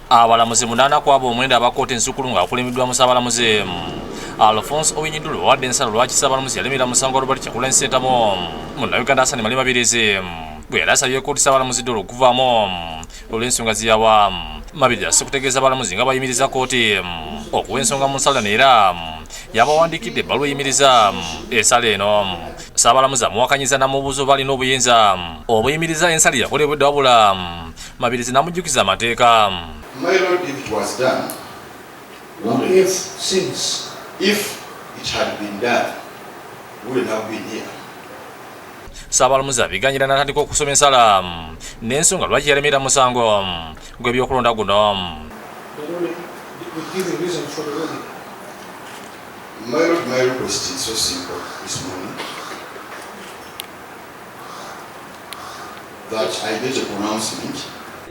Abalamuzi munaana ku abo omwenda aba kkooti ensukulu nga bakulembeddwamu Ssaabalamuzi Alfonse Owiny Dollo bawadde ensala lwaki Ssaabalamuzi yalemera musango gwa Robert Kyagulanyi Ssentamu. Munnayuganda Hassan Male Mabirizi bwe yali asabye kkooti Ssaabalamuzi Dollo okuvaamu olw'ensonga ze yawa. Mabirizi asse kutegeeza abalamuzi nga bw'ayimiriza kkooti okuwa ensonga mu nsala eno era yabawandiikidde ebbaluwa eyimiriza ensala eno. Ssaabalamuzi amuwakanyiza n'amubuuza oba alina obuyinza obuyimiriza ensala eyakolebwa edda wabula Mabirizi n'amujjukiza amateeka. My lord, if it was done, Not if, since. If it had been done, we wouldn't have been here. Ssaabalamuzi abiganyira n'atandika okusoma ensala n'ensonga lwaki yalemera musango gw'ebyokulonda guno. The ruling, would give a reason for the ruling. My lord, my request is so simple this morning that I get a pronouncement.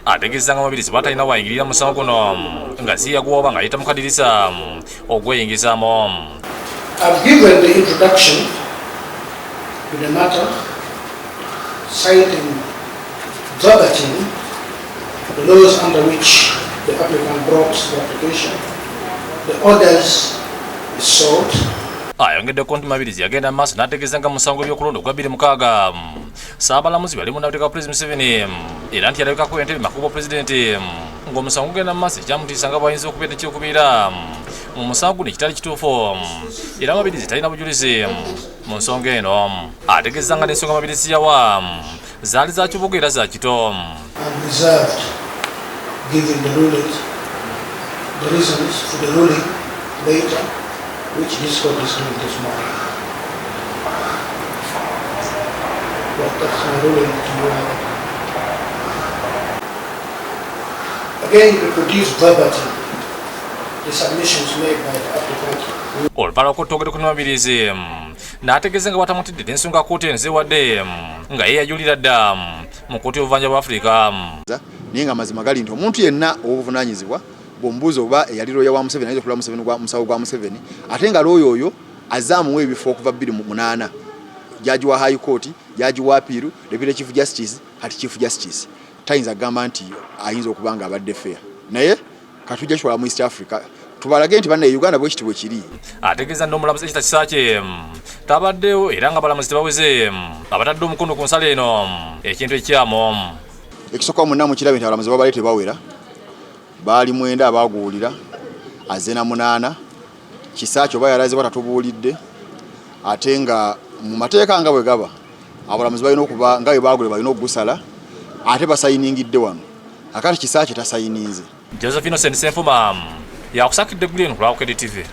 Ategeeza nga Mabirizi bw'atalina wayingirira musango guno nga si yaguwa oba ng'ayita mu kadirisa ogweyingizaamu. I've given the introduction to the matter, citing verbatim the laws under which the applicant brought the application, the orders sought. Ayongeddeko nti Mabirizi yagenda mu maaso n'ategeeza nga musango gw'ebyokulonda ogwa 2006 Ssaabalamuzi bwe yali munnamateeka wa Pulezidenti Museveni era nti yalabikako entebe makubo Pulezidenti ng'omusango gugenda mu maaso ekyamutiisa nga bw'ayinza okubeera ekyekubiira mu musango guno ekitali kituufu era Mabirizi talina bujulizi mu nsonga eno. Ategeeza nga n'ensonga Mabirizi yawa zaali za kibuga era za kito. I've reserved giving the ruling, the reasons for the ruling later, which this court is doing this morning. But that's my ruling to you. Again, reproduce verbatim the submissions made by the applicant. Olupala okutogera ku Mabirizi n'ategeeza nga bwatamutidde n'ensonga kkooti eno zeewadde nga ye yajulira dda mu kkooti y'obuvanjuba bwa Afirika. Naye nga amazima gali nti omuntu yenna ow'obuvunaanyizibwa bw'omubuuza oba eyali looya wa Museveni ayinza okutwala Museveni gwa musawo gwa Museveni ate nga looya oyo azze amuwa ebifo okuva 2008, jaaji wa High Court, jaaji wa Appeal, Deputy Chief Justice, kati Chief Justice, tayinza kugamba nti ayinza okuba nga abadde fair. Naye katujja kitwala mu East Africa tubalage nti bannaye Uganda bwe kiti bwe kiri. Ategeeza n'omulamuzi Esther Kisaakye tabaddewo era nga abalamuzi tebaweze abatadde omukono ku nsala eno ekintu ekikyamu. Ekisooka mwenna mukirabe nti abalamuzi babadde tebawera, baali 9 abaaguwulira, azze na 8. Kisaakye oba yalazibwa tatubuulidde, ate nga mu mateeka nga bwe gaba abalamuzi balina okuba nga bwe baagula balina okugusala ate basayiningidde wano, akati Kisaakye tasayininze. Joseph Innocent Ssenfuma yakusakidde eggulire eno ku lwa Bukedde TV.